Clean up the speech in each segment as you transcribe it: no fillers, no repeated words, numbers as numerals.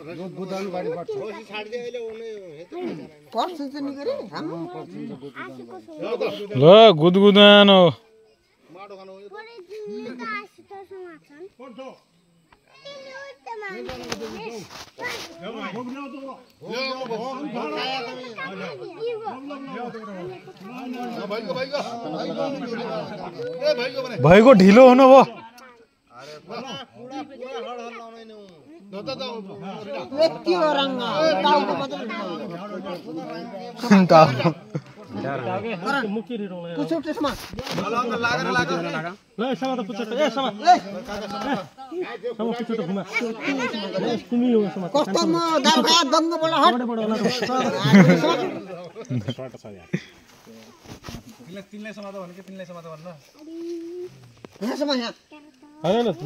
गुदाउनु बारी पर्छ पर्छ नि गरे ल गुदगुदान हो माडो खानु भएको ढिलो हुनु भयो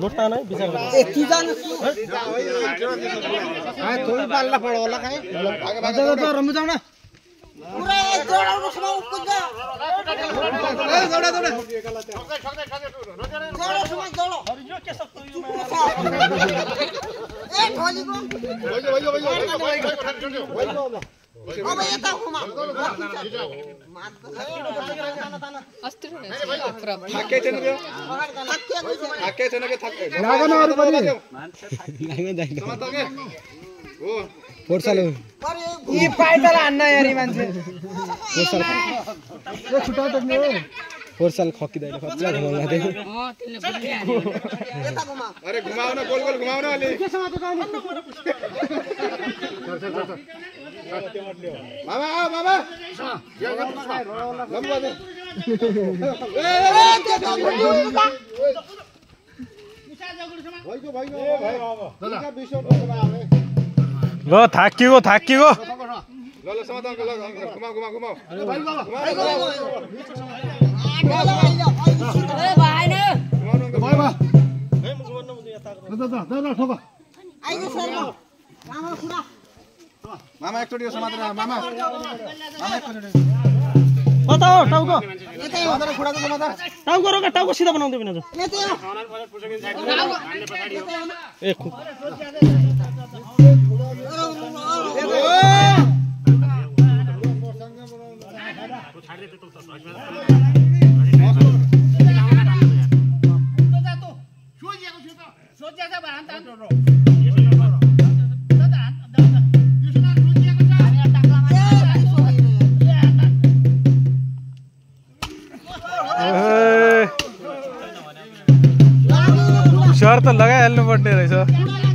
लोटा नै विचार फोर्सल खकिदैन खच्चा घुमाउला दे अरे घुमाउ न गोल गोल घुमाउ न अलि मामा आ मामा लम्बा दे ल थाकिएको थाकिएको ल ल समाधान ल घुमाउ घुमाउ घुमाउ अरे भाइ बाबा मामा एकचोटि समातेर मामा टाउको टाउको रोका टाउको सिधा बनाउँदै बिना शर्त लगाइहाल्नु पर्ने रहेछ